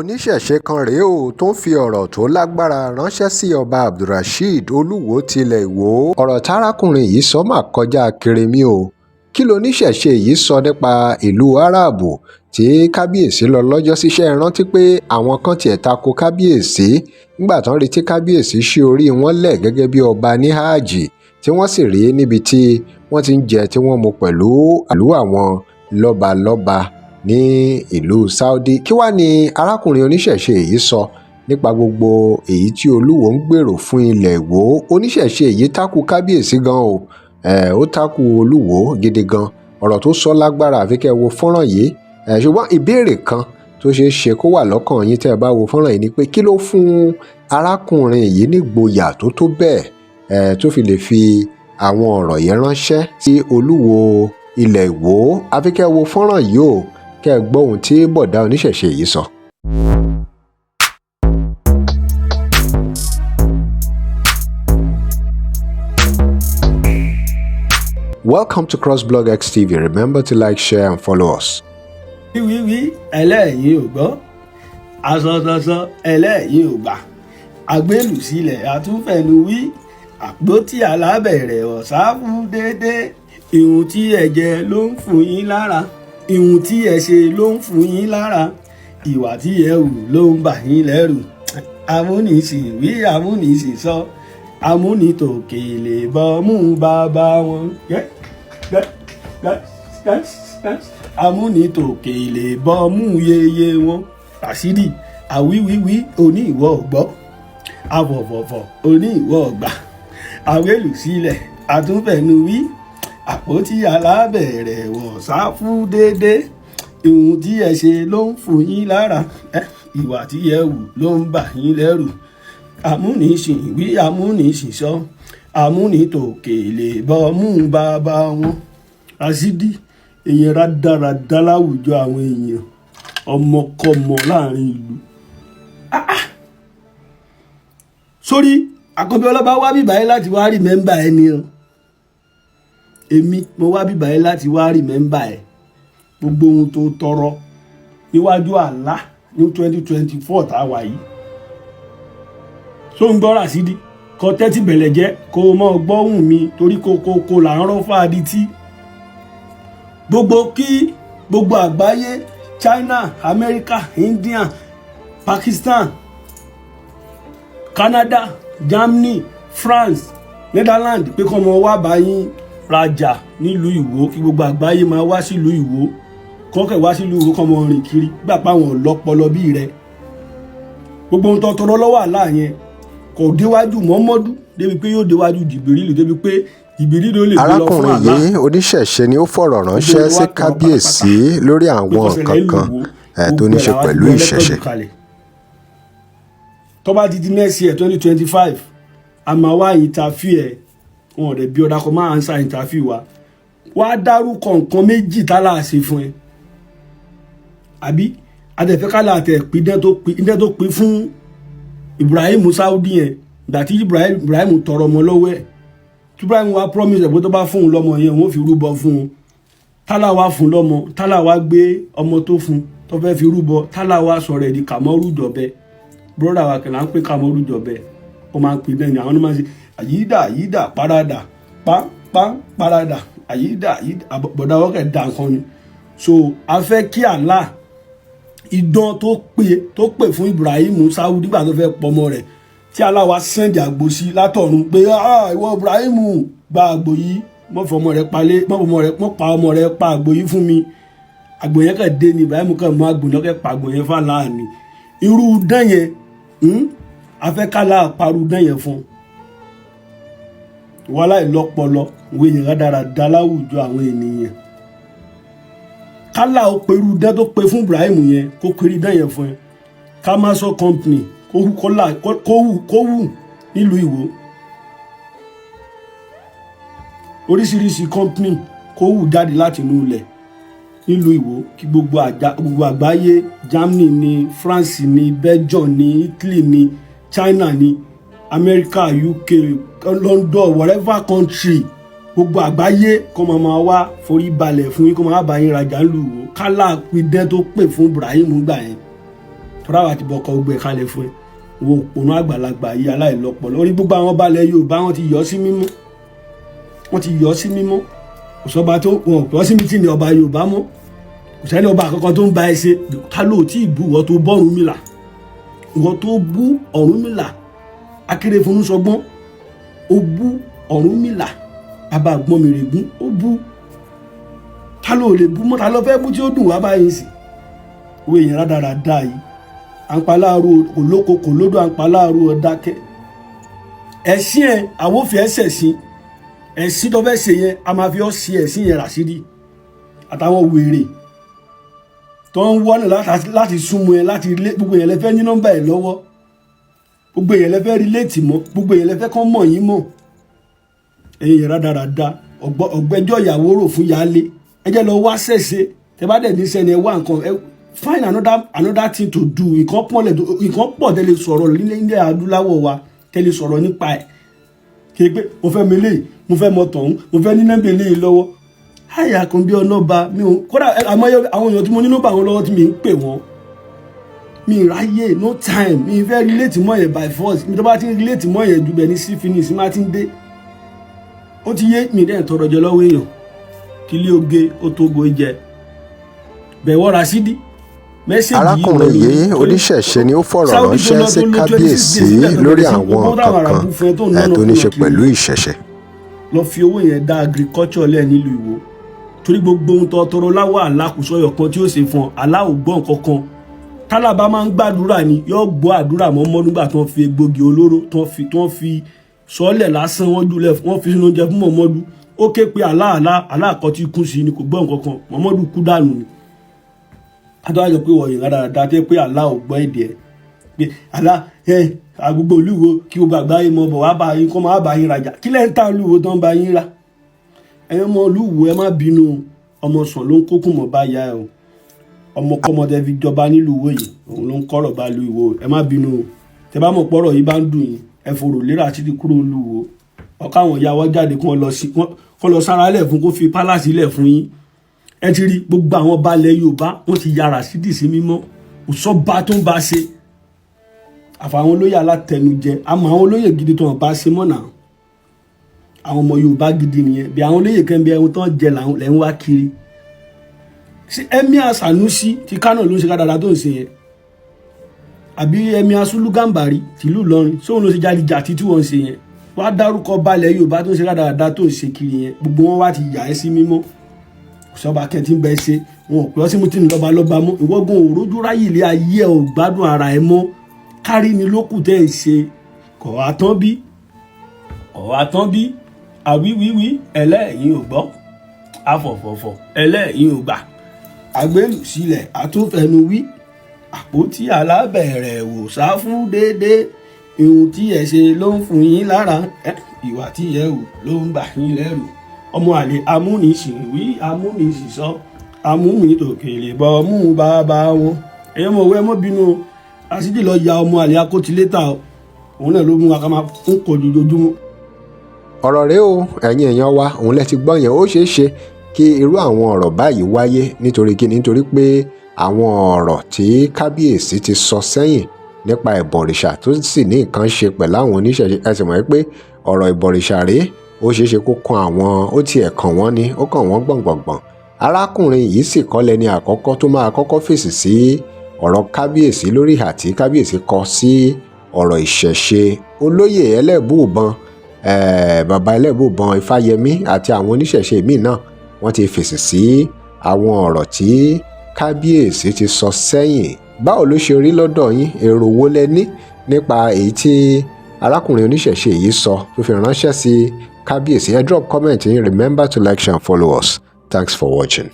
Oníṣẹ̀ṣe kan rèé o tó ń fi ọ̀rọ̀ tó lágbára ránṣẹ́ sí Ọba Abdulrasheed Olúwoo tilẹ̀ Ìwọ. Ọ̀rọ̀ tárákùnrin yìí sọ mà kọjá kẹrẹmí o. Kí loníṣẹ̀ṣe yìí sọ nípa ìlú Arab tí kábíyèsí lọ lọ́jọ́sí? Ṣe é rántí pé àwọn kan tiẹ̀ ta ko kábíyèsí nígbà tán retí kábíyèsí sí orí wọn lẹ̀ gẹ́gẹ́ bí ọba ní hajj, tí wọ́n sì rí níbi tí wọ́n ti ń jẹ tí wọ́n mú pẹ̀lú àwọn lọ́balọ́ba ní ìlú Saudi? Kí wàá ní arákùnrin oníṣẹ̀ṣe yìí sọ nípa gbogbo èyí tí Olúwo ń gbèrò fún ilẹ̀ Ìwó? Oníṣẹ̀ṣe yìí takú kábíyèsí gan o, ó takú Olúwo gidi gan. Ọ̀rọ̀ tó sọ lágbára, àfi kẹ́ ẹ wo fọ́nrán yìí. Ṣùgbọ́n ìbéèrè kan tó ṣeé ṣe kó wà lọ́kàn yín tẹ́ ẹ bá wo fọ́nrán yìí ni pé, kí ló fún arákùnrin yìí nígboyà tó tó bẹ́ẹ̀ tó fi lè fi àwọn ọ̀rọ̀ yẹn ránṣẹ́ sí Olúwo ilẹ̀ Ìwó? Àfi kẹ́ ẹ wo fọ́nrán yìí o, kẹ́ ẹ gbọ́ ohun tí bọ̀dá oníṣẹ̀ṣe yìí sọ. Welcome to CrossBlog X TV. Remember to like, share and follow us. Wíwí ẹlẹ́yìn ò gbọ́, asọ̀sọ̀sọ ẹlẹ́yìn ò gbà, àgbélù sílẹ̀ àtúnfẹ̀nu wí, àpótí alábẹ̀rẹ̀ ọ̀sá fún déédéé. Ìhun tí ẹ jẹ ló ń fún yín lára, ìhun tí ẹ ṣe ló ń fún yín lára, ìwà tí ẹ hù ló ń bà yín lẹ́rù. Amúnisìn wí, amúnisìn sọ, amúnitòkèlè bọ́ mú bàbá wọn. Amúnitòkèlè bọ́ mú yeye wọn. Ràṣídì àwíwíwí oní ìwọ ò gbọ́, àfọ̀fọ̀fọ̀ oní ìwọ ò gbà, àwélù sílẹ̀ àtúnfẹ̀nu wí, àpótí alábẹ̀rẹ̀ wọ̀ sáfù déédéé. Ìhun tí ẹ ṣe ló ń fún yín lára, ìwà tí ẹ hù ló ń bà yín lẹ́rù. Amúnisìn wí, amúnisìn sọ, amúnitòkèlè bọ́ mú bàbá wọn. Ràṣídì, èèyàn rádaràda láwùjọ àwọn èèyàn, ọmọkọmọ láàrin ìlú. Sórí Àkànbí Ọlọ́ba wá bíbá yín láti wá remember ẹni o. Èmi mo wá bíbá yín láti wá remember ẹ. Gbogbo ohun tó tọrọ níwájú àlá ní 2024 tá a wà yìí, tó ń gbọ́ Ràṣídì, kọ tẹ́tí bẹ̀lẹ̀ jẹ́ kó o mọ̀ gbọ́hùn mi, torí kó là ń rọ́ fáadì tí gbogbo kí gbogbo àgbáyé, China, America, India, Pakistan, Canada, Germany, France, Netherlands, pé kọ́ ọmọ wa bá yín rajà nílùú Ìwó, kí gbogbo àgbáyé máa wá sílùú Ìwó, kọ́kẹ́ wá sílùú Ìwó, kọ́ ọmọ rìn kiri gbà pa àwọn ọlọ́pọlọ bí rẹ. Gbogbo ohun tó tọrọ lọ́wọ́ àlá yẹn kò déwájú Mọ́mọ́dù débi pé yóò déwájú Jìbìrìlù, débi pé Jìbìrìlù ló lè gbé lọ fún Arákùnrin àlá. yìí, oníṣẹ̀ṣe ni, ó fọ̀rọ̀ ránṣẹ́ sí kábíyèsí lórí àwọn nǹkan kan tó ní ṣe pẹ̀lú ìṣẹ̀ṣe. Tó bá ti di next year, 2025, a máa wá interview ẹ̀. Wọn ò dẹ̀ bí ọ̀dà kan máa answer interview wa. Wá dárúkọ nǹkan méjì tá là ṣe fún ẹ, àbí adẹ̀fẹ́ kálá àtẹ̀ pín dán tó pín fún Ibrahim Saudi yẹn. Ìgbà tí Ibrahim tọrọ ọmọ lọ́wọ́ ẹ̀, tí Ibrahim wá promise ẹ̀ pé tó bá fún un lọ́mọ yẹn, òun ó fi rúbọ fún un. Tálà wá fún lọ́mọ, tálà wá gbé ọmọ tó fún tó fẹ́ fi rúbọ, tálà wá sọ̀rọ̀ ẹ̀ di Kàmọ́rù jọ̀bẹ. Brother wa kẹlẹ́ à ń pè Kàmọ́rù jọ̀bẹ, ó máa ń pè bẹ́ẹ̀ ni. Àwọn máa ń ṣe àyídà àyídà parada pa pa parada àyídà àyídà, bọ̀dá wọ́kẹ̀ dà nǹkan ni. So a fẹ́ kí Allah idán tó pè fún Ibrahim Saudi nígbà tó fẹ́ pọmọ rẹ̀, tí Allah wá send àgbò sí látọ̀run pé, "Ìwọ Ibrahim, gba àgbò yìí, mọ́ fọmọ rẹ palẹ̀, mọ́ fọmọ rẹ, mọ́ pa ọmọ rẹ, pa àgbò yìí fún mi." Àgbò yẹn kàn dé ni. Ibrahim kàn mú àgbò náà, kàn pa àgbò yẹn fàlà ni. Irú dán yẹn, a fẹ́ kálá parú dán yẹn fún wàhálà ìlọpọlọ ìwé yẹn rádaràda láwùjọ àwọn ènìyàn. Kálá ó perú dán tó pe fún Ibrahim yẹn, kó perí dán yẹn fún ẹ. Kamaso company kó wù nílùú Ìwó, oríṣiríṣi company kó wù jáde láti inú ilẹ̀ nílùú Ìwó, kí gbogbo àgbáyé, Germany ní, France ní, Belgium ní, Italy ní, China ní, America, UK, London, whatever country, gbogbo àgbáyé kó máa wá forí balẹ̀ fún yín, kó máa bá yín rajà nílùú Ìwó. Kálá pidán tó pè fún Ibrahim gbà yẹn. Tọ́ra wa ti bọ̀kọ gbogbo ẹ̀ kalẹ̀ fún ẹ. Wo òpònú àgbàlagbà yìí, aláìlọ́pọlọ orí. Gbogbo àwọn balẹ̀ Yorùbá, wọ́n ti yọ sí mímọ́, wọ́n ti yọ sí mímọ́. Kò sọba tó wọn ò pọ̀ sí mi tí ní ọba Yorùbá mọ́. Kò sẹ́ni ọba àkọ́kọ́ tó ń ba ẹ ṣe. Ká ló tí ì bú ìwọ tó bọ́ Ọ̀rúnmìlà, ìwọ tó bú Ọ̀rúnmìlà, akérèfọ́nù sọgbọ́n. Ó bú Ọ̀rúnmìlà, bàbá àgbọnmìrègún, ó bú. Ta ló lè bú mọ́? Ta ló fẹ́ bú tí ó dùn wá báyìí sí? Owó èèyàn rádaràda yìí, à ń pa láàrú, kò lóko kò lódò, à ń pa láàrú ọ̀dákẹ́. Ẹ̀sìn ẹ̀, àwọn òfin ẹ̀sẹ̀ sí ẹ̀sìn tó fẹ́ ṣe yẹn, a máa fi ọ́ sí ẹ̀sìn yẹn. Ràṣídì àtàwọn wèrè tó ń wọ́nà láti súnmọ́ ẹ, láti lé gbogbo yẹn lẹ́fẹ́ ní nọ́mbà ẹ̀ lọ́wọ́, gbogbo yẹn lẹ́fẹ́ rí léètì mọ́, gbogbo yẹn lẹ́fẹ́ kán mọ̀ yín mọ̀. Ẹ̀yin yẹn rádaràda, ọ̀gbẹ́jọ́ ìyàwó rò fún yálé. Ẹ jẹ́ lọ wá ṣẹ̀ṣẹ̀. Tẹ bá dẹ̀ ní sẹ́ni, ẹ wá nǹkan, ẹ find another thing to do. Nǹkan pọ̀ lẹ̀, nǹkan pọ̀ tẹ́ lè sọ̀rọ̀ nílẹ̀ adúláwọ̀ wa, tẹ́ lè sọ̀rọ̀ nípa ẹ̀. Kí pé mo fẹ́ mi léyìí, mo fẹ́ mọ tọ̀hún, mo fẹ́ ní nọ́mbà eléyìí lọ́wọ́. Àyà kan bí ọlọ́ba mi ò kódà. Àmọ́ àwọn èèyàn tí mo ní nọ́mbà wọn lọ́wọ́ tí mi ń pè wọ́n, mi ráyè, no time. Mi fẹ́ relate mọ́ yẹn by force. Mi tó bá ti ń relate mọ́ yẹn jù bẹ́ẹ̀ ní syphilis má ti ń dé. Ó ti yé mi dẹ́n tọrọ jẹ lọ́wọ́ èèyàn. Kí ilé oge ó tó go jẹ bẹ̀wọ̀ Rasidi. Message. Arákùnrin yìí, oníṣẹ̀ṣe ni, ó fọ̀rọ̀ ránṣẹ́ sí kábíyèsí lórí àwọn nǹkan kan tó ní ṣe pẹ̀lú ìṣẹ̀ṣe. Lọ fi owó yẹn dá agriculture lẹ̀ nílùú Ìwó, torí gbogbo ohun tó tọrọ láwọ alákòóso kan tí ó ṣe fún ọ, aláwò gbọ́ nǹkan kan. Tálábà máa ń gbàdúrà ni yóò gbọ́ àdúrà mọ́mọ́ nígbà tí wọ́n fi egbògi olóró tí wọ́n fi sọ́ọ̀lẹ̀ lásán, wọ́n jùlẹ̀, wọ́n fi sínú oúnjẹ fún Mọ̀mọ́dú. Ó ké pe aláàlá aláàkọ́ tí kú sí ni, kò gbọ́ nǹkan kan. Mọ̀mọ́dú kú dànù ni. Adọ́wájọ pé wọ̀nyí rádaràda tẹ́ pé àlá ò gbọ́ èdè ẹ̀, pé àlá ẹ àgbègbè olúwo kí gbogbo àgbáyé mọ bọ̀ wá bá yín kọ́ máa bá yín rajà. Kí lẹ́ ń ta olúwo tó ń bá yín rà? Ẹ̀yin ọmọ olúwo, ẹ má bínú. Ọmọ sàn ló ń kókùn mọ́ bá yá ẹ o. Ọmọ kọ́mọ tẹ fi jọba nílùú Ìwó yìí, òun ló ń kọ́rọ̀ bá lu Ìwó. Ẹ má bínú o. Tẹ bá mọ̀ pọ́rọ̀ yìí bá ń dùn yín, ẹ fòrò lérà títí kúrò olúwo. Ọ̀ká àwọn ìyá wọn jáde kí wọ́n lọ sára lẹ̀ fún kó fi palace lẹ̀ fún yín. Ẹ ti rí gbogbo àwọn balẹ̀ Yorùbá, wọ́n ti yára sídìí sí mímọ́. Kò sọ́ba tó ń bá ṣe àfàwọn olóyè alátẹnujẹ. Àmọ́ àwọn olóyè gidi tó wọn bá ṣe mọ́nà, àwọn ọmọ Yorùbá gidi nìyẹn. Bí àwọn olóyè kan bí ẹ̀hún tó ń jẹ lẹ́ ń wá kiri. Sí Emir Sanusi ti Kánò ló ń ṣe kádàrá tó ń ṣe yẹn, àbí Emir Sulu Gambari tìlú Ìlọrin, sóun ló ṣe jáde jà títí wọ́n ń ṣe yẹn? Wàá dárúkọ balẹ̀ Yorùbá tó ń ṣe kádàrá tó ń ṣe kiri yẹn. Gbogbo wọn wá ti yà ẹ́ sí mímọ́. Sọba kẹtí ń bẹ ṣe, wọn ò pè ọ́ sí mú tí ń lọ́ba lọ́ba mọ́. Ìwọ́gun òrójú ráyè ilé ayé ẹ̀, ò gbádùn ara ẹ̀ mọ́. Kárí ni lókù tẹ́ ẹ̀ ṣe. Kọ̀ wá tán bí, kọ̀ wá tán bí. Àwíwíwí ẹlẹ́yìn ò gbọ́, afọ̀fọ̀fọ̀ ẹlẹ́yìn ò gbà, àgbélù sílẹ̀ àtúnfẹnu wí, àpótí alábẹ̀rẹ̀ wò sá fún déédéé. Ihun tí ẹ ṣe ló ń fún yín lára, ìwà tí ẹ hù ló ń bà yín lẹ́rù. Ọmọ àlè amúnisìn wí, amúnisìn sọ, amúnitòkèlè bọ́ mú bàbá wọn. Ẹ̀yọ́ mọ̀ wẹ́ mọ́ bínú. Rasidi lọ ya ọmọ àlè akótilétà, òun náà ló mú wa ká máa ń kọ jojoojúmọ́. Ọ̀rọ̀ rèé o, ẹ̀yin èèyàn wa, òun lẹ ti gbọ́ yẹn. Ó ṣeé ṣe kí irú àwọn ọ̀rọ̀ báyìí wáyé. Nítorí kí? Nítorí pé àwọn ọ̀rọ̀ tí kábíyèsí ti sọ sẹ́yìn nípa ìbọ̀rìṣà tó sì ní nǹkan ṣe pẹ̀lú àwọn oníṣẹ̀ṣe. Ẹ sì mọ̀ pé ọ̀rọ̀ ìbọ̀rìṣà rèé, ó ṣeé ṣe kó kan àwọn, ó tiẹ̀ kàn wọ́n ni, ó kàn wọ́n gbọ̀ngbọ̀ngbọ̀n. Arákùnrin yìí sì kọ́ lẹni àkọ́kọ́ tó máa kọ́kọ́ fèsì sí ọ̀rọ̀ kábíyèsí lórí ìhà tí kábíyèsí kọ sí ọ̀rọ̀ ìṣẹ̀ṣe. Olóyè Ẹlẹ́bùúbọn, bàbá Ẹlẹ́bùúbọn Ifáyẹmí àti àwọn oníṣẹ̀ṣe míì náà, wọ́n ti fèsì sí àwọn ọ̀rọ̀ tí kábíyèsí ti sọ sẹ́yìn. Báwo ló ṣe rí lọ́dọ̀ yín? Èrò wo lẹ ní nípa èyí tí arákùnrin oníṣẹ̀ṣe yìí sọ tó fi ránṣẹ́ sí kábíyèsí? Ẹ drop comment yín. Remember to like, share and follow us. Thanks for watching.